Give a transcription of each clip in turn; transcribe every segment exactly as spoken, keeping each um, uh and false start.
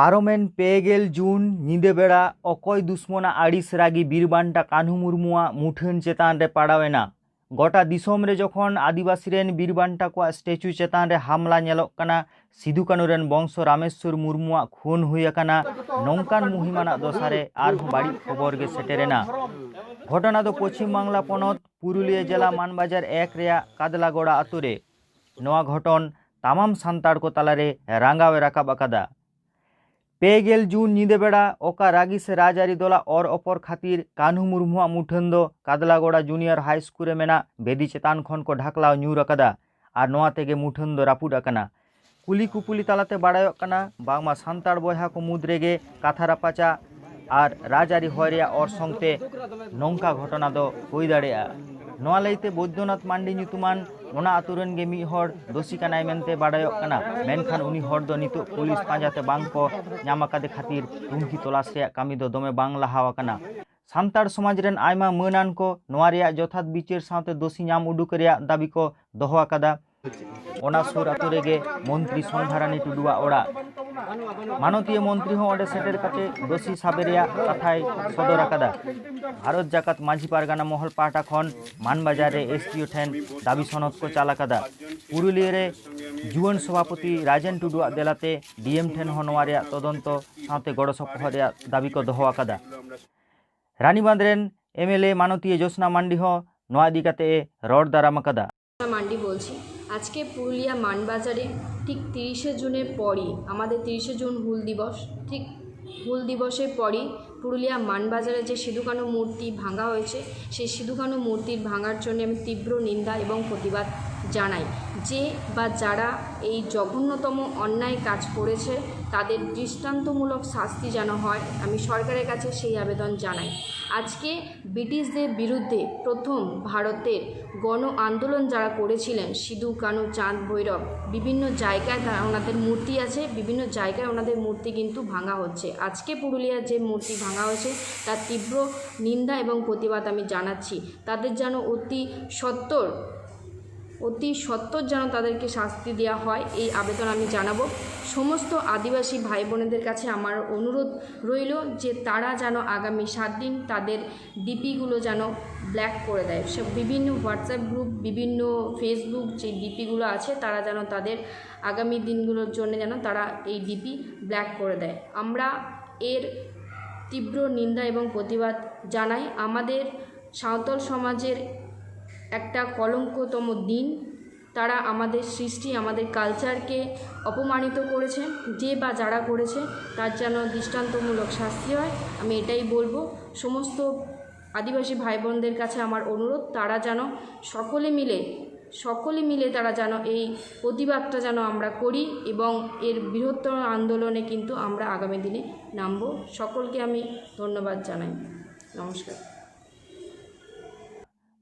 ᱯᱟᱨᱚᱢᱮᱱ ᱯᱮ ᱜᱮᱞ ᱡᱩᱱ ᱧᱤᱫᱟᱹ ᱵᱮᱲᱟ ᱚᱠᱚᱭ ᱫᱩᱥᱢᱚᱱᱟᱜ ᱟᱹᱲᱤᱥ ᱨᱟᱹᱜᱤ ᱵᱤᱨ ᱵᱟᱱᱴᱟ ᱠᱟᱹᱱᱦᱩ ᱢᱩᱨᱢᱩᱣᱟᱜ ᱢᱩᱴᱷᱟᱹᱱ ᱪᱮᱛᱟᱱ ᱨᱮ ᱯᱟᱲᱟᱣ ᱮᱱᱟ? ᱜᱚᱴᱟ ᱫᱤᱥᱚᱢ ᱨᱮ ᱡᱚᱠᱷᱚᱱ ᱟᱹᱫᱤᱵᱟᱹᱥᱤ ᱨᱮᱱ ᱵᱤᱨ ᱵᱟᱱᱴᱟ ᱠᱚᱣᱟᱜ ᱥᱴᱮᱪᱩ ᱪᱮᱛᱟᱱ ᱨᱮ ᱦᱟᱢᱞᱟ ᱧᱮᱞᱚᱜ ᱠᱟᱱᱟ, ᱥᱤᱫᱩ ᱠᱟᱹᱱᱩ ᱨᱮᱱ ᱵᱚᱝᱥᱚ ᱨᱟᱢᱮᱥᱣᱚᱨ ᱢᱩᱨᱢᱩᱣᱟᱜ ᱠᱷᱩᱱ ᱦᱩᱭ ᱟᱠᱟᱱᱟ, ᱱᱚᱝᱠᱟᱱ ᱢᱩᱦᱤᱢ ᱟᱱᱟᱜ ᱫᱚᱥᱟ ᱨᱮ ᱟᱨᱦᱚᱸ ᱵᱟᱹᱲᱤᱡ ᱠᱷᱚᱵᱚᱨ ᱜᱮ ᱥᱮᱴᱮᱨᱮᱱᱟ᱾ ᱜᱷᱚᱴᱚᱱᱟ ᱫᱚ ᱯᱚᱪᱷᱤᱢ ᱵᱟᱝᱞᱟ ᱯᱚᱱᱚᱛ ᱯᱩᱨᱩᱞᱤᱭᱟᱹ ᱡᱮᱞᱟ ᱢᱟᱱᱵᱟᱡᱟᱨ ᱮᱠ ᱨᱮᱭᱟᱜ ᱠᱟᱫᱞᱟᱜᱚᱲᱟ ᱟᱛᱳ ᱨᱮ᱾ ᱱᱚᱣᱟ ᱜᱷᱚᱴᱚᱱ ᱛᱟᱢᱟᱢ ᱥᱟᱱᱛᱟᱲ ᱠᱚ ᱛᱟᱞᱟᱨᱮ ᱨᱟᱸᱜᱟᱣ ᱮ ᱨᱟᱠᱟᱵ ᱟᱠᱟᱫᱟ᱾ ᱯᱮ ᱜᱮᱞ ᱡᱩᱱ ᱧᱤᱫᱟᱹ ᱵᱮᱲᱟ ᱚᱠᱟ ᱨᱟᱹᱜᱤ ᱥᱮ ᱨᱟᱡᱽᱟᱹᱨᱤ ᱫᱚᱞᱟᱜ ᱚᱨ ᱚᱯᱚᱨ ᱠᱷᱟᱹᱛᱤᱨ ᱠᱟᱹᱱᱦᱩ ᱢᱩᱨᱢᱩᱣᱟᱜ ᱢᱩᱴᱷᱟᱹᱱ ᱫᱚ ᱠᱟᱫᱞᱟᱜᱚᱲᱟ ᱡᱩᱱᱤᱭᱚᱨ ᱦᱟᱭ ᱥᱠᱩᱞ ᱨᱮ ᱢᱮᱱᱟᱜ ᱵᱮᱫᱤ ᱪᱮᱛᱟᱱ ᱠᱷᱚᱱ ᱠᱚ ᱰᱷᱟᱠᱞᱟᱣ ᱧᱩᱨ ᱟᱠᱟᱫᱟ ᱟᱨ ᱱᱚᱣᱟ ᱛᱮᱜᱮ ᱢᱩᱴᱷᱟᱹᱱ ᱫᱚ ᱨᱟᱹᱯᱩᱫ ᱟᱠᱟᱱᱟ᱾ ᱠᱩᱞᱤ ᱠᱩᱯᱩᱞᱤ ᱛᱟᱞᱟᱛᱮ ᱵᱟᱲᱟᱭᱚᱜ ᱠᱟᱱᱟ, ᱵᱟᱝᱢᱟ ᱥᱟᱱᱛᱟᱲ ᱵᱚᱭᱦᱟ ᱠᱚ ᱢᱩᱫᱽ ᱨᱮᱜᱮ ᱠᱟᱛᱷᱟ ᱨᱟᱯᱟᱪᱟᱜ ᱟᱨ ᱨᱟᱡᱽᱟᱹᱨᱤ ᱦᱚᱭ ᱨᱮᱭᱟᱜ ᱚᱨᱥᱚᱝ ᱛᱮ ᱱᱚᱝᱠᱟ ᱜᱷᱚᱴᱚᱱᱟ ᱫᱚ ᱦᱩᱭ ᱫᱟᱲᱮᱭᱟᱜᱼᱟ᱾ ᱱᱚᱣᱟ ᱞᱟᱹᱭᱛᱮ ᱵᱳᱭᱫᱚᱱᱟᱛᱷ ᱢᱟᱱᱰᱤ ᱧᱩᱛᱩᱢᱟᱱ ᱚᱱᱟ ᱟᱛᱳ ᱨᱮᱱ ᱜᱮ ᱢᱤᱫ ᱦᱚᱲ ᱫᱳᱥᱤ ᱠᱟᱱᱟᱭ ᱢᱮᱱᱛᱮ ᱵᱟᱰᱟᱭᱚᱜ ᱠᱟᱱᱟ, ᱢᱮᱱᱠᱷᱟᱱ ᱩᱱᱤ ᱦᱚᱲ ᱫᱚ ᱱᱤᱛᱚᱜ ᱯᱩᱞᱤᱥ ᱯᱟᱸᱡᱟᱛᱮ ᱵᱟᱝ ᱠᱚ ᱧᱟᱢ ᱟᱠᱟᱫᱮ ᱠᱷᱟᱹᱛᱤᱨ ᱛᱩᱱᱠᱷᱤ ᱛᱚᱞᱟᱥ ᱨᱮᱭᱟᱜ ᱠᱟᱹᱢᱤ ᱫᱚ ᱫᱚᱢᱮ ᱵᱟᱝ ᱞᱟᱦᱟᱣ ᱟᱠᱟᱱᱟ᱾ ᱥᱟᱱᱛᱟᱲ ᱥᱚᱢᱟᱡᱽ ᱨᱮᱱ ᱟᱭᱢᱟ ᱢᱟᱹᱱᱟᱱ ᱠᱚ ᱱᱚᱣᱟ ᱨᱮᱭᱟᱜ ᱡᱚᱛᱷᱟᱛ ᱵᱤᱪᱟᱹᱨ ᱥᱟᱶᱛᱮ ᱫᱳᱥᱤ ᱧᱟᱢ ᱩᱰᱩᱠ ᱨᱮᱭᱟᱜ ᱫᱟᱹᱵᱤ ᱠᱚ ᱫᱚᱦᱚ ᱟᱠᱟᱫᱟ᱾ ᱚᱱᱟ ᱥᱩᱨ ᱟᱛᱳ ᱨᱮᱜᱮ ᱢᱚᱱᱛᱨᱤ ᱥᱚᱱᱫᱷᱟᱨᱟᱱᱤ ᱴᱩᱰᱩᱣᱟᱜ ᱚᱲᱟᱜ᱾ ᱢᱟᱱᱚᱛᱤᱭᱟᱹ ᱢᱚᱱᱛᱨᱤ ᱦᱚᱸ ᱚᱸᱰᱮ ᱥᱮᱴᱮᱨ ᱠᱟᱛᱮ ᱫᱳᱥᱤ ᱥᱟᱵᱮ ᱨᱮᱭᱟᱜ ᱠᱟᱛᱷᱟᱭ ᱥᱚᱫᱚᱨ ᱟᱠᱟᱫᱟ᱾ ᱵᱷᱟᱨᱚᱛ ᱡᱟᱠᱟᱛ ᱢᱟᱹᱡᱷᱤ ᱯᱟᱨᱜᱟᱱᱟ ᱢᱚᱦᱚᱞ ᱯᱟᱦᱴᱟ ᱠᱷᱚᱱ ᱢᱟᱱᱵᱟᱡᱟᱨ ᱨᱮ ᱮᱥᱰᱤᱳ ᱴᱷᱮᱱ ᱫᱟᱹᱵᱤ ᱥᱚᱱᱚᱫ ᱠᱚ ᱪᱟᱞ ᱟᱠᱟᱫᱟ᱾ ᱯᱩᱨᱩᱞᱤᱭᱟᱹ ᱨᱮ ᱡᱩᱣᱟᱹᱱ ᱥᱚᱵᱷᱟᱯᱚᱛᱤ ᱨᱟᱡᱮᱱ ᱴᱩᱰᱩᱣᱟᱜ ᱫᱮᱞᱟᱛᱮ ᱰᱤᱮᱢ ᱴᱷᱮᱱ ᱦᱚᱸ ᱱᱚᱣᱟ ᱨᱮᱭᱟᱜ ᱛᱚᱫᱚᱱᱛᱚ ᱥᱟᱶᱛᱮ ᱜᱚᱲᱚ ᱥᱚᱯᱚᱦᱚᱫ ᱨᱮᱭᱟᱜ ᱫᱟᱹᱵᱤ ᱠᱚ ᱫᱚᱦᱚ ᱟᱠᱟᱫᱟ᱾ ᱨᱟᱱᱤᱵᱟᱸᱫᱷ ᱨᱮᱱ ᱮᱢᱮᱞᱮ ᱢᱟᱱᱚᱛᱤᱭᱟᱹ ᱡᱳᱥᱱᱟ ᱢᱟᱱᱰᱤ ᱦᱚᱸ ᱱᱚᱣᱟ ᱤᱫᱤ ᱠᱟᱛᱮ ᱮ ᱨᱚᱲ ᱫᱟᱨᱟᱢ ᱟᱠᱟᱫᱟ᱾ মান্ডি বলছি। আজকে পুরুলিয়া মানবাজারে ঠিক তিরিশে জুনের পরই, আমাদের তিরিশে জুন হুল দিবস, ঠিক হুল দিবসের পরই পুরুলিয়া মানবাজারে যে সিধু কানু মূর্তি ভাঙা হয়েছে, সেই সিধু কানু মূর্তির ভাঙার জন্য আমি তীব্র নিন্দা এবং প্রতিবাদ জানাই। যে বা যারা এই জঘন্যতম অন্যায় কাজ করেছে, তাদের দৃষ্টান্তমূলক শাস্তি যেন হয়, আমি সরকারের কাছে সেই আবেদন জানাই। আজকে ব্রিটিশদের বিরুদ্ধে প্রথম ভারতের গণ আন্দোলন যারা করেছিলেন, সিধু, কানু, চাঁদ, ভৈরব, বিভিন্ন জায়গায় তারা, ওনাদের মূর্তি আছে, বিভিন্ন জায়গায় ওনাদের মূর্তি কিন্তু ভাঙা হচ্ছে। আজকে পুরুলিয়ার যে মূর্তি ভাঙা হয়েছে, তার তীব্র নিন্দা এবং প্রতিবাদ আমি জানাচ্ছি। তাদের যেন অতি সত্বর অতি সত্বর যেন তাদেরকে শাস্তি দেওয়া হয়, এই আবেদন আমি জানাবো। সমস্ত আদিবাসী ভাই বোনেদের কাছে আমার অনুরোধ রইল যে তারা যেন আগামী সাত দিন তাদের ডিপিগুলো যেন ব্ল্যাক করে দেয়। সব বিভিন্ন হোয়াটসঅ্যাপ গ্রুপ, বিভিন্ন ফেসবুক যে ডিপিগুলো আছে, তারা যেন তাদের আগামী দিনগুলোর জন্য যেন তারা এই ডিপি ব্ল্যাক করে দেয়। আমরা এর তীব্র নিন্দা এবং প্রতিবাদ জানাই। আমাদের সাঁওতাল সমাজের একটা কলঙ্কতম দিন। তারা আমাদের সৃষ্টি, আমাদের কালচারকে অপমানিত করেছে। যে বা যারা করেছে, তার যেন দৃষ্টান্তমূলক শাস্তি হয়, আমি এটাই বলবো। সমস্ত আদিবাসী ভাই বোনদের কাছে আমার অনুরোধ, তারা যেন সকলে মিলে সকলে মিলে তারা যেন এই প্রতিবাদটা যেন আমরা করি এবং এর বৃহত্তর আন্দোলনে কিন্তু আমরা আগামী দিনে নামবো। সকলকে আমি ধন্যবাদ জানাই। নমস্কার।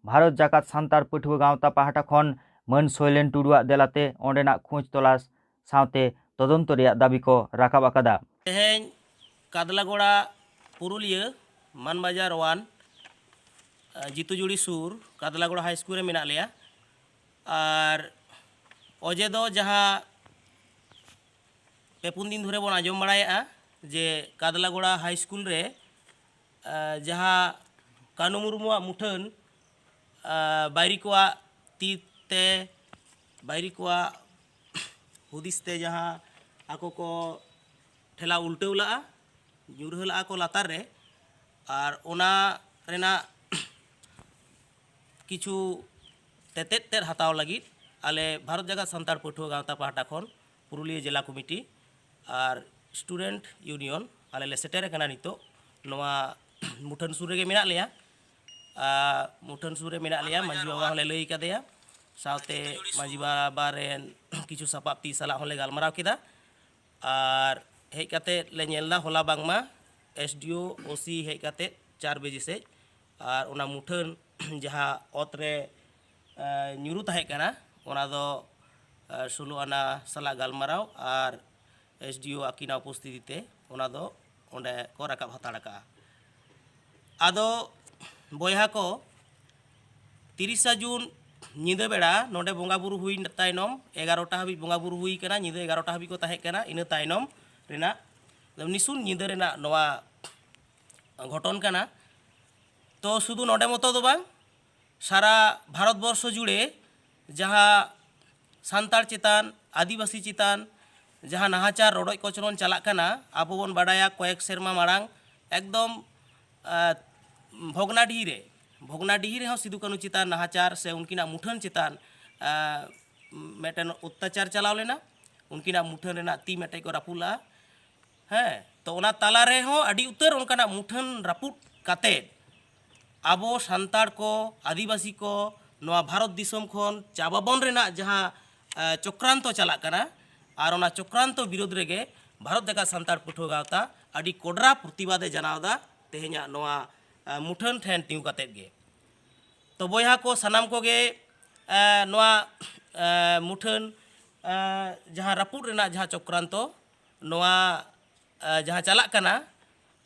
ᱵᱷᱟᱨᱚᱛ ᱡᱟᱠᱟᱛ ᱥᱟᱱᱛᱟᱲ ᱯᱟᱹᱴᱷᱩᱣᱟᱹ ᱜᱟᱶᱛᱟ ᱯᱟᱦᱴᱟ ᱠᱷᱚᱱ ᱢᱟᱹᱱ ᱥᱚᱭᱞᱮᱱ ᱴᱩᱰᱩᱣᱟᱜ ᱫᱮᱞᱟᱛᱮ ᱚᱸᱰᱮᱱᱟᱜ ᱠᱷᱳᱡᱽ ᱛᱚᱞᱟᱥ ᱥᱟᱶᱛᱮ ᱛᱚᱫᱚᱱᱛᱚ ᱨᱮᱭᱟᱜ ᱫᱟᱹᱵᱤ ᱠᱚ ᱨᱟᱠᱟᱵ ᱟᱠᱟᱫᱟ᱾ ᱛᱮᱦᱮᱧ ᱠᱟᱫᱞᱟᱜᱚᱲᱟ ᱯᱩᱨᱩᱞᱤᱭᱟᱹ ᱢᱟᱱᱵᱟᱡᱟᱨ ᱳᱣᱟᱱ ᱡᱤᱛᱩᱡᱩᱲᱤ ᱥᱩᱨ ᱠᱟᱫᱞᱟᱜᱚᱲᱟ ᱦᱟᱭ ᱥᱠᱩᱞ ᱨᱮ ᱢᱮᱱᱟᱜ ᱞᱮᱭᱟ᱾ ᱟᱨ ᱚᱡᱮ ᱫᱚ ᱡᱟᱦᱟᱸ ᱯᱮ ᱯᱩᱱ ᱫᱤᱱ ᱫᱷᱚᱨᱮ ᱵᱚᱱ ᱟᱸᱡᱚᱢ ᱵᱟᱲᱟᱭᱮᱫᱼᱟ ᱡᱮ ᱠᱟᱫᱞᱟᱜᱚᱲᱟ ᱦᱟᱭ ᱥᱠᱩᱞ ᱨᱮ ᱡᱟᱦᱟᱸ ᱠᱟᱹᱱᱩ ᱢᱩᱨᱢᱩᱣᱟᱜ ᱢᱩᱴᱷᱟᱹᱱ ᱵᱟᱭᱨᱤ ᱠᱚᱣᱟᱜ ᱛᱤ ᱛᱮ, ᱵᱟᱭᱨᱤ ᱠᱚᱣᱟᱜ ᱦᱩᱫᱤᱥ ᱛᱮ ᱡᱟᱦᱟᱸ ᱟᱠᱚ ᱠᱚ ᱴᱷᱮᱞᱟᱣ ᱩᱞᱴᱟᱹᱣ ᱞᱟᱜᱼᱟ, ᱧᱩᱨᱦᱟᱹ ᱞᱟᱜᱼᱟ ᱠᱚ ᱞᱟᱛᱟᱨ ᱨᱮ᱾ ᱟᱨ ᱚᱱᱟ ᱨᱮᱱᱟᱜ ᱠᱤᱪᱷᱩ ᱛᱮᱛᱮᱫ ᱛᱮᱫ ᱦᱟᱛᱟᱣ ᱞᱟᱹᱜᱤᱫ ᱟᱞᱮ ᱵᱷᱟᱨᱚᱛ ᱡᱟᱠᱟᱛ ᱥᱟᱱᱛᱟᱲ ᱯᱟᱹᱴᱷᱩᱣᱟᱹ ᱜᱟᱶᱛᱟ ᱯᱟᱦᱴᱟ ᱠᱷᱚᱱ ᱯᱩᱨᱩᱞᱤᱭᱟᱹ ᱡᱮᱞᱟ ᱠᱚᱢᱤᱴᱤ ᱟᱨ ᱥᱴᱩᱰᱮᱱᱴ ᱤᱭᱩᱱᱤᱭᱚᱱ ᱟᱞᱮ ᱞᱮ ᱥᱮᱴᱮᱨ ᱟᱠᱟᱱᱟ ᱱᱤᱛᱚᱜ᱾ ᱱᱚᱣᱟ ᱢᱩᱴᱷᱟᱹᱱ ᱥᱩᱨ ᱨᱮᱜᱮ ᱢᱮᱱᱟᱜ ᱞᱮᱭᱟ᱾ ᱟᱨ ᱢᱩᱴᱷᱟᱹᱱ ᱥᱩᱨ ᱨᱮ ᱢᱮᱱᱟᱜ ᱞᱮᱭᱟ, ᱢᱟᱹᱡᱷᱤ ᱵᱟᱵᱟ ᱦᱚᱸᱞᱮ ᱞᱟᱹᱭ ᱠᱟᱫᱮᱭᱟ, ᱥᱟᱶᱛᱮ ᱢᱟᱹᱡᱷᱤ ᱵᱟᱵᱟ ᱨᱮᱱ ᱠᱤᱪᱷᱩ ᱥᱟᱯᱟᱵ ᱛᱤ ᱥᱟᱞᱟᱜ ᱦᱚᱸᱞᱮ ᱜᱟᱞᱢᱟᱨᱟᱣ ᱠᱮᱫᱟ᱾ ᱟᱨ ᱦᱮᱡ ᱠᱟᱛᱮ ᱞᱮ ᱧᱮᱞ ᱮᱫᱟ, ᱦᱚᱞᱟ ᱵᱟᱝᱢᱟ ᱮᱥ ᱰᱤ ᱳ, ᱳ ᱥᱤ ᱦᱮᱡ ᱠᱟᱛᱮ ᱪᱟᱨ ᱵᱟᱡᱮ ᱥᱮᱫ ᱟᱨ ᱚᱱᱟ ᱢᱩᱴᱷᱟᱹᱱ ᱡᱟᱦᱟᱸ ᱚᱛ ᱨᱮ ᱧᱩᱨᱩ ᱛᱟᱦᱮᱸ ᱠᱟᱱᱟ, ᱚᱱᱟ ᱫᱚ ᱥᱳᱞᱳ ᱟᱱᱟ ᱥᱟᱞᱟᱜ ᱜᱟᱞᱢᱟᱨᱟᱣ ᱟᱨ ᱮᱥ ᱰᱤ ᱳ ᱟᱹᱠᱤᱱᱟᱜ ᱩᱯᱚᱥᱛᱷᱤᱛᱤ ᱛᱮ ᱚᱱᱟ ᱫᱚ ᱚᱸᱰᱮ ᱠᱚ ᱨᱟᱠᱟᱵ ᱦᱟᱛᱟᱲ ᱠᱟᱜᱼᱟ᱾ ᱟᱫᱚ ᱵᱚᱭᱦᱟ ᱠᱚ, ᱛᱤᱨᱤᱥᱟ ᱡᱩᱱ ᱧᱤᱫᱟᱹ ᱵᱮᱲᱟ ᱱᱚᱰᱮ ᱵᱚᱸᱜᱟ ᱵᱩᱨᱩ ᱦᱩᱭ ᱛᱟᱭᱱᱚᱢ, ᱮᱜᱟᱨᱚᱴᱟ ᱦᱟᱹᱵᱤᱡ ᱵᱚᱸᱜᱟ ᱵᱩᱨᱩ ᱦᱩᱭ ᱠᱟᱱᱟ, ᱧᱤᱫᱟᱹ ᱮᱜᱟᱨᱚᱴᱟ ᱦᱟᱹᱵᱤᱡ ᱠᱚ ᱛᱟᱦᱮᱸ ᱠᱟᱱᱟ, ᱤᱱᱟᱹ ᱛᱟᱭᱱᱚᱢ ᱨᱮᱱᱟᱜ ᱱᱤᱥᱩᱱ ᱧᱤᱫᱟᱹ ᱨᱮᱱᱟᱜ ᱱᱚᱣᱟ ᱜᱷᱚᱴᱚᱱ ᱠᱟᱱᱟ᱾ ᱛᱚ ᱥᱩᱫᱷᱩ ᱱᱚᱰᱮ ᱢᱚᱛᱚ ᱫᱚ ᱵᱟᱝ, ᱥᱟᱨᱟ ᱵᱷᱟᱨᱚᱛ ᱵᱚᱨᱥᱚ ᱡᱩᱲᱮ ᱡᱟᱦᱟᱸ ᱥᱟᱱᱛᱟᱲ ᱪᱮᱛᱟᱱ, ᱟᱹᱫᱤᱵᱟᱹᱥᱤ ᱪᱮᱛᱟᱱ ᱡᱟᱦᱟᱸ ᱱᱟᱦᱟᱪᱟᱨ ᱨᱚᱰᱚᱡ ᱠᱚᱪᱞᱚᱱ ᱪᱟᱞᱟᱜ ᱠᱟᱱᱟ, ᱟᱵᱚ ᱵᱚᱱ ᱵᱟᱰᱟᱭᱟ ᱠᱚᱭᱮᱠ ᱥᱮᱨᱢᱟ ᱢᱟᱲᱟᱝ ᱮᱠᱫᱚᱢ, ᱟᱸ, ᱵᱷᱚᱜᱽᱱᱟᱰᱤᱦᱤ ᱨᱮ, ᱵᱷᱚᱜᱽᱱᱟᱰᱤᱦᱤ ᱨᱮᱦᱚᱸ ᱥᱤᱫᱩ ᱠᱟᱹᱱᱦᱩ ᱪᱮᱛᱟᱱ ᱱᱟᱦᱟᱪᱟᱨ ᱥᱮ ᱩᱱᱠᱤᱱᱟᱜ ᱢᱩᱴᱷᱟᱹᱱ ᱪᱮᱛᱟᱱ, ᱟᱸ, ᱢᱤᱫᱴᱮᱱ ᱚᱛᱛᱟᱪᱟᱨ ᱪᱟᱞᱟᱣ ᱞᱮᱱᱟ, ᱩᱱᱠᱤᱱᱟᱜ ᱢᱩᱴᱷᱟᱹᱱ ᱨᱮᱱᱟᱜ ᱛᱤ ᱢᱤᱫᱴᱮᱡ ᱠᱚ ᱨᱟᱹᱯᱩᱫ ᱞᱟᱜᱼᱟ᱾ ᱦᱮᱸ, ᱛᱚ ᱚᱱᱟ ᱛᱟᱞᱟ ᱨᱮᱦᱚᱸ ᱟᱹᱰᱤ ᱩᱛᱟᱹᱨ ᱚᱱᱠᱟᱱᱟᱜ ᱢᱩᱴᱷᱟᱹᱱ ᱨᱟᱹᱯᱩᱫ ᱠᱟᱛᱮᱫ ᱟᱵᱚ ᱥᱟᱱᱛᱟᱲ ᱠᱚ, ᱟᱹᱫᱤᱵᱟᱹᱥᱤ ᱠᱚ ᱱᱚᱣᱟ ᱵᱷᱟᱨᱚᱛ ᱫᱤᱥᱚᱢ ᱠᱷᱚᱱ ᱪᱟᱵᱟᱵᱚᱱ ᱨᱮᱱᱟᱜ ᱡᱟᱦᱟᱸ, ᱮ, ᱪᱚᱠᱨᱟᱱᱛᱚ ᱪᱟᱞᱟᱜ ᱠᱟᱱᱟ, ᱟᱨ ᱚᱱᱟ ᱪᱚᱠᱨᱟᱱᱛᱚ ᱵᱤᱨᱳᱫᱷ ᱨᱮᱜᱮ ᱵᱷᱟᱨᱚᱛ ᱡᱟᱠᱟᱛ ᱥᱟᱱᱛᱟᱲ ᱯᱟᱹᱴᱷᱩᱣᱟᱹ ᱜᱟᱶᱛᱟ ᱟᱹᱰᱤ ᱠᱚᱰᱨᱟ ᱯᱨᱚᱛᱤᱵᱟᱫ ᱮ ᱡᱟᱱᱟᱣ ᱮᱫᱟ ᱛᱮᱦᱮᱧᱟᱜ ᱱᱚᱣᱟ, ᱮ, ᱢᱩᱴᱷᱟᱹᱱ ᱴᱷᱮᱱ ᱛᱤᱸᱜᱩ ᱠᱟᱛᱮᱫ ᱜᱮ᱾ ᱛᱚ ᱵᱚᱭᱦᱟ ᱠᱚ ᱥᱟᱱᱟᱢ ᱠᱚᱜᱮ, ᱮ, ᱱᱚᱣᱟ, ᱮ, ᱢᱩᱴᱷᱟᱹᱱ, ᱮ, ᱡᱟᱦᱟᱸ ᱨᱟᱹᱯᱩᱫ ᱨᱮᱱᱟᱜ ᱡᱟᱦᱟᱸ ᱪᱚᱠᱨᱟᱱᱛᱚ, ᱱᱚᱣᱟ, ᱮ, ᱡᱟᱦᱟᱸ ᱪᱟᱞᱟᱜ ᱠᱟᱱᱟ,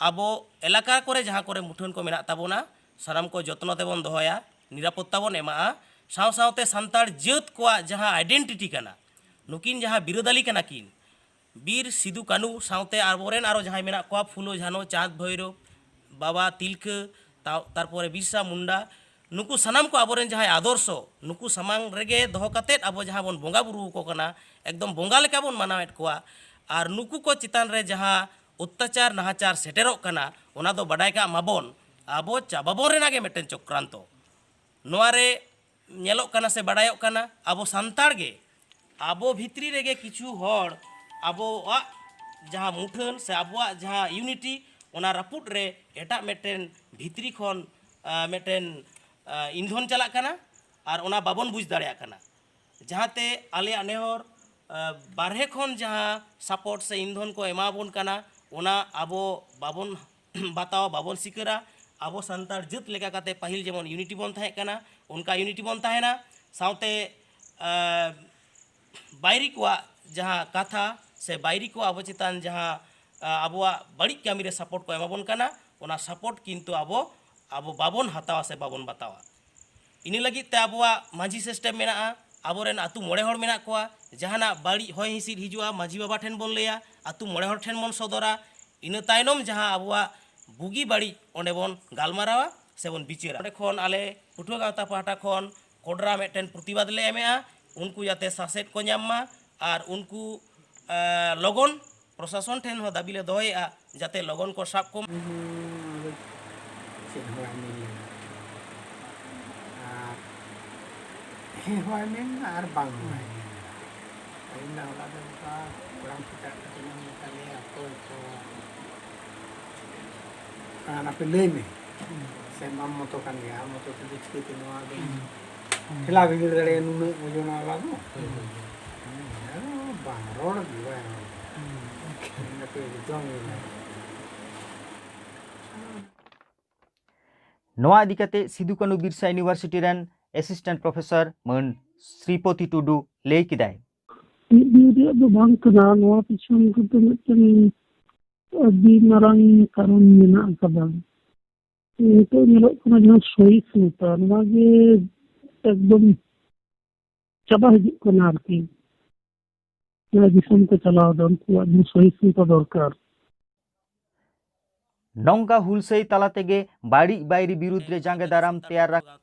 ᱟᱵᱚ ᱮᱞᱟᱠᱟ ᱠᱚᱨᱮ ᱡᱟᱦᱟᱸ ᱠᱚᱨᱮ ᱢᱩᱴᱷᱟᱹᱱ ᱠᱚ ᱢᱮᱱᱟᱜ ᱛᱟᱵᱚᱱᱟ, ᱥᱟᱱᱟᱢ ᱠᱚ ᱡᱚᱛᱱᱚ ᱛᱮᱵᱚᱱ ᱫᱚᱦᱚᱭᱟ, ᱱᱤᱨᱟᱯᱚᱛᱛᱟ ᱵᱚᱱ ᱮᱢᱟᱜᱼᱟ᱾ ᱥᱟᱶ ᱥᱟᱶᱛᱮ ᱥᱟᱱᱛᱟᱲ ᱡᱟᱹᱛ ᱠᱚᱣᱟᱜ ᱡᱟᱦᱟᱸ identity ᱠᱟᱱᱟ, ᱱᱩᱠᱤᱱ ᱡᱟᱦᱟᱸ ᱵᱤᱨᱟᱹᱫᱟᱹᱞᱤ ᱠᱟᱱᱟ ᱠᱤᱱ, ᱵᱤᱨ ᱥᱤᱫᱩ ᱠᱟᱹᱱᱩ ᱥᱟᱶᱛᱮ ᱟᱵᱚᱨᱮᱱ ᱟᱨᱚ ᱡᱟᱦᱟᱸᱭ ᱢᱮᱱᱟᱜ ᱠᱚᱣᱟ, ᱯᱷᱩᱞᱳ ᱡᱷᱟᱱᱳ, ᱪᱟᱸᱫᱽ ᱵᱷᱳᱭᱨᱳᱵ, ᱵᱟᱵᱟ ᱛᱤᱞᱠᱟᱹ, ᱛᱟ-, ᱛᱟᱨᱯᱚᱨᱮ ᱵᱤᱨᱥᱟ ᱢᱩᱱᱰᱟ, ᱱᱩᱠᱩ ᱥᱟᱱᱟᱢ ᱠᱚ ᱟᱵᱚᱨᱮᱱ ᱡᱟᱦᱟᱸᱭ ᱟᱫᱚᱨᱥᱚ, ᱱᱩᱠᱩ ᱥᱟᱢᱟᱝ ᱨᱮᱜᱮ ᱫᱚᱦᱚ ᱠᱟᱛᱮᱫ ᱟᱵᱚ ᱡᱟᱦᱟᱸ ᱵᱚᱱ ᱵᱚᱸᱜᱟ ᱵᱩᱨᱩ ᱟᱠᱚ ᱠᱟᱱᱟ, ᱮᱠᱫᱚᱢ ᱵᱚᱸᱜᱟ ᱞᱮᱠᱟ ᱵᱚᱱ ᱢᱟᱱᱟᱣᱮᱫ ᱠᱚᱣᱟ᱾ ᱟᱨ ᱱᱩᱠᱩ ᱠᱚ ᱪᱮᱛᱟᱱ ᱨᱮ ᱡᱟᱦᱟᱸ ᱚᱛᱛᱟᱪᱟᱨ ᱱᱟᱦᱟᱪᱟᱨ ᱥᱮᱴᱮᱨᱚᱜ ᱠᱟᱱᱟ, ᱚᱱᱟ ᱫᱚ ᱵᱟᱰᱟᱭ ᱠᱟᱜ ᱢᱟᱵᱚᱱ, ᱟᱵᱚ ᱪᱟᱵᱟᱵᱚᱱ ᱨᱮᱱᱟᱜ ᱜᱮ ᱢᱤᱫᱴᱮᱱ ᱪᱚᱠᱨᱟᱱᱛᱚ᱾ ᱱᱚᱣᱟ ᱨᱮ ᱧᱮᱞᱚᱜ ᱠᱟᱱᱟ ᱥᱮ ᱵᱟᱰᱟᱭᱚᱜ ᱠᱟᱱᱟ, ᱟᱵᱚ ᱥᱟᱱᱛᱟᱲ ᱜᱮ, ᱟᱵᱚ ᱵᱷᱤᱛᱨᱤ ᱨᱮᱜᱮ ᱠᱤᱪᱷᱩ ᱦᱚᱲ ᱟᱵᱚᱣᱟᱜ ᱡᱟᱦᱟᱸ ᱢᱩᱴᱷᱟᱹᱱ ᱥᱮ ᱟᱵᱚᱣᱟᱜ ᱡᱟᱦᱟᱸ unity, ᱚᱱᱟ ᱨᱟᱹᱯᱩᱫ ᱨᱮ ᱮᱴᱟᱜ ᱢᱤᱫᱴᱮᱱ ᱵᱷᱤᱛᱨᱤ ᱠᱷᱚᱱ, ᱟ, ᱢᱤᱫᱴᱮᱱ, ᱟ, ᱤᱱᱫᱷᱚᱱ ᱪᱟᱞᱟᱜ ᱠᱟᱱᱟ, ᱟᱨ ᱚᱱᱟ ᱵᱟᱵᱚᱱ ᱵᱩᱡᱽ ᱫᱟᱲᱮᱭᱟᱜ ᱠᱟᱱᱟ᱾ ᱡᱟᱦᱟᱸᱛᱮ ᱟᱞᱮᱭᱟᱜ ᱱᱮᱦᱚᱨ, ᱟ, ᱵᱟᱨᱦᱮ ᱠᱷᱚᱱ ᱡᱟᱦᱟᱸ support ᱥᱮ ᱤᱱᱫᱷᱚᱱ ᱠᱚ ᱮᱢᱟᱵᱚᱱ ᱠᱟᱱᱟ, ᱚᱱᱟ ᱟᱵᱚ ᱵᱟᱵᱚᱱ ᱵᱟᱛᱟᱣᱟ, ᱵᱟᱵᱚᱱ ᱥᱤᱠᱟᱹᱨᱟ᱾ ᱟᱵᱚ ᱥᱟᱱᱛᱟᱲ ᱡᱟᱹᱛ ᱞᱮᱠᱟ ᱠᱟᱛᱮ ᱯᱟᱹᱦᱤᱞ ᱡᱮᱢᱚᱱ unity ᱵᱚᱱ ᱛᱟᱦᱮᱸ ᱠᱟᱱᱟ, ᱚᱱᱠᱟ unity ᱵᱚᱱ ᱛᱟᱦᱮᱱᱟ᱾ ᱥᱟᱶᱛᱮ, ᱟ, ᱵᱟᱭᱨᱤ ᱠᱚᱣᱟᱜ ᱡᱟᱦᱟᱸ ᱠᱟᱛᱷᱟ ᱥᱮ ᱵᱟᱭᱨᱤ ᱠᱚ ᱟᱵᱚ ᱪᱮᱛᱟᱱ ᱡᱟᱦᱟᱸ, ᱟ, ᱟᱵᱚᱣᱟᱜ ᱵᱟᱹᱲᱤᱡ ᱠᱟᱹᱢᱤ ᱨᱮ support ᱠᱚ ᱮᱢᱟᱵᱚᱱ ᱠᱟᱱᱟ, ᱚᱱᱟ support ᱠᱤᱱᱛᱩ ᱟᱵᱚ, ᱟᱵᱚ ᱵᱟᱵᱚᱱ ᱦᱟᱛᱟᱣᱟ ᱥᱮ ᱵᱟᱵᱚᱱ ᱵᱟᱛᱟᱣᱟ᱾ ᱤᱱᱟᱹ ᱞᱟᱹᱜᱤᱫ ᱛᱮ ᱟᱵᱚᱣᱟᱜ ᱢᱟᱹᱡᱷᱤ ᱥᱤᱥᱴᱮᱢ ᱢᱮᱱᱟᱜᱼᱟ᱾ ᱟᱵᱚᱨᱮᱱ ᱟᱹᱛᱩ ᱢᱚᱬᱮ ᱦᱚᱲ ᱢᱮᱱᱟᱜ ᱠᱚᱣᱟ᱾ ᱡᱟᱦᱟᱱᱟᱜ ᱵᱟᱹᱲᱤᱡ ᱦᱚᱭ ᱦᱤᱸᱥᱤᱫ ᱦᱤᱡᱩᱜᱼᱟ, ᱢᱟᱹᱡᱷᱤ ᱵᱟᱵᱟ ᱴᱷᱮᱱ ᱵᱚᱱ ᱞᱟᱹᱭᱟ, ᱟᱹᱛᱩ ᱢᱚᱬᱮ ᱦᱚᱲ ᱴᱷᱮᱱ ᱵᱚᱱ ᱥᱚᱫᱚᱨᱟ᱾ ᱤᱱᱟᱹ ᱛᱟᱭᱱᱚᱢ ᱡᱟᱦᱟᱸ ᱟᱵᱚᱣᱟᱜ ᱵᱩᱜᱤ ᱵᱟᱹᱲᱤᱡ ᱚᱸᱰᱮ ᱵᱚᱱ ᱜᱟᱞᱢᱟᱨᱟᱣᱟ ᱥᱮ ᱵᱚᱱ ᱵᱤᱪᱟᱹᱨᱟ᱾ ᱚᱸᱰᱮ ᱠᱷᱚᱱ ᱟᱞᱮ ᱯᱟᱹᱴᱷᱩᱣᱟᱹ ᱜᱟᱶᱛᱟ ᱯᱟᱦᱴᱟ ᱠᱷᱚᱱ ᱠᱚᱰᱨᱟ ᱢᱤᱫᱴᱮᱱ ᱯᱨᱚᱛᱤᱵᱟᱫ ᱞᱮ ᱮᱢᱮᱜᱼᱟ, ᱩᱱᱠᱩ ᱡᱟᱛᱮ ᱥᱟᱥᱮᱛ ᱠᱚ ᱧᱟᱢ ᱢᱟ ᱟᱨ ᱩᱱᱠᱩ, ᱮ, ᱞᱚᱜᱚᱱ ᱯᱨᱚᱥᱟᱥᱚᱱ ᱴᱷᱮᱱ ᱦᱚᱸ ᱫᱟᱹᱵᱤ ᱞᱮ ᱫᱚᱦᱚᱭᱮᱜᱼᱟ ᱡᱟᱛᱮ ᱞᱚᱜᱚᱱ ᱠᱚ ᱥᱟᱵ ᱠᱚᱢᱟ᱾ ᱪᱮᱫ ᱦᱚᱸ ᱵᱟᱭ ᱢᱮᱱ ᱞᱮᱫᱟ᱾ ᱟᱨ ᱦᱮᱸ ᱦᱚᱸ ᱵᱟᱭ ᱢᱮᱱ ᱮᱫᱟ ᱟᱨ ᱵᱟᱝ ᱦᱚᱸ ᱵᱟᱭ ᱢᱮᱱ ᱮᱫᱟ᱾ ᱯᱟᱹᱦᱤᱞ ᱫᱚ ᱦᱚᱞᱟ ᱫᱚ ᱱᱚᱝᱠᱟ ᱠᱚᱲᱟᱢ ᱠᱚ ᱪᱟᱞᱟᱜ ᱠᱟᱱᱟ, ᱢᱮᱛᱟ ᱞᱮᱭᱟ, "ᱚᱠᱚᱭ ᱠᱚ ᱠᱟᱱᱟ ᱯᱮ ᱞᱟᱹᱭ ᱢᱮ, ᱥᱮ ᱟᱢ ᱢᱚᱛᱚ ᱠᱟᱱ ᱜᱮᱭᱟ, ᱟᱢ ᱢᱚᱛᱚ ᱛᱮᱫᱚ ᱪᱤᱠᱟᱹᱛᱮ ᱱᱚᱣᱟ ᱫᱚ ᱴᱷᱮᱞᱟᱣ ᱵᱷᱤᱸᱫᱟᱹᱲ ᱫᱟᱲᱮᱭᱟᱜᱼᱟ ᱱᱩᱱᱟᱹᱜ ᱳᱡᱚᱱ ᱟᱞᱟ ᱫᱚ?" ᱟᱫᱚ ᱵᱟᱝ ᱨᱚᱲ ᱜᱮ ᱵᱟᱭ ᱨᱚᱲ᱾ ᱢᱮᱱ ᱫᱟᱠᱚ ᱮᱠᱫᱚᱢ ᱜᱮ ᱵᱟᱭ ᱨᱚᱲ᱾ ᱱᱚᱣᱟ ᱤᱫᱤ ᱠᱟᱛᱮ ᱥᱤᱫᱩ ᱠᱟᱹᱱᱦᱩ ᱵᱤᱨᱥᱟ ᱤᱭᱩᱱᱤᱵᱷᱟᱨᱥᱤᱴᱤ ᱨᱮᱱ ᱮᱥᱤᱥᱴᱮᱱᱴ ᱯᱨᱚᱯᱷᱮᱥᱚᱨ ᱢᱟᱹᱱ ᱥᱨᱤᱯᱚᱛᱤ ᱴᱩᱰᱩ ᱞᱟᱹᱭ ᱠᱮᱫᱟᱭ᱾ ᱢᱤᱫ ᱫᱤᱱ ᱨᱮᱭᱟᱜ ᱫᱚ ᱵᱟᱝ ᱠᱟᱱᱟ, ᱱᱚᱣᱟ ᱯᱤᱪᱷᱚᱱ ᱨᱮᱫᱚ ᱢᱤᱫᱴᱮᱱ ᱟᱹᱰᱤ ᱢᱟᱨᱟᱝ ᱠᱟᱨᱚᱱ ᱢᱮᱱᱟᱜ ᱟᱠᱟᱫᱟ᱾ ᱱᱤᱛᱚᱜ ᱧᱮᱞᱚᱜ ᱠᱟᱱᱟ ᱡᱟᱦᱟᱸ ᱥᱚᱦᱤᱥᱱᱩᱛᱟ, ᱱᱚᱣᱟ ᱜᱮ ᱮᱠᱫᱚᱢ ᱪᱟᱵᱟ ᱦᱤᱡᱩᱜ ᱠᱟᱱᱟ ᱟᱨᱠᱤ᱾ ᱱᱚᱣᱟ ᱫᱤᱥᱚᱢ ᱠᱚ ᱪᱟᱞᱟᱣ ᱮᱫᱟ, ᱩᱱᱠᱩᱣᱟᱜ ᱡᱟᱦᱟᱸ ᱥᱚᱦᱤᱥᱱᱩᱛᱟ ᱫᱚᱨᱠᱟᱨ᱾ ᱱᱚᱝᱠᱟ ᱦᱩᱞᱥᱟᱹᱭ ᱛᱟᱞᱟ ᱛᱮᱜᱮ ᱵᱟᱹᱲᱤᱡ ᱵᱟᱹᱭᱨᱤ ᱵᱤᱨᱩᱫᱽ ᱨᱮ ᱡᱟᱸᱜᱮ ᱫᱟᱨᱟᱢ ᱛᱮᱭᱟᱨ ᱨᱟᱠᱟᱵ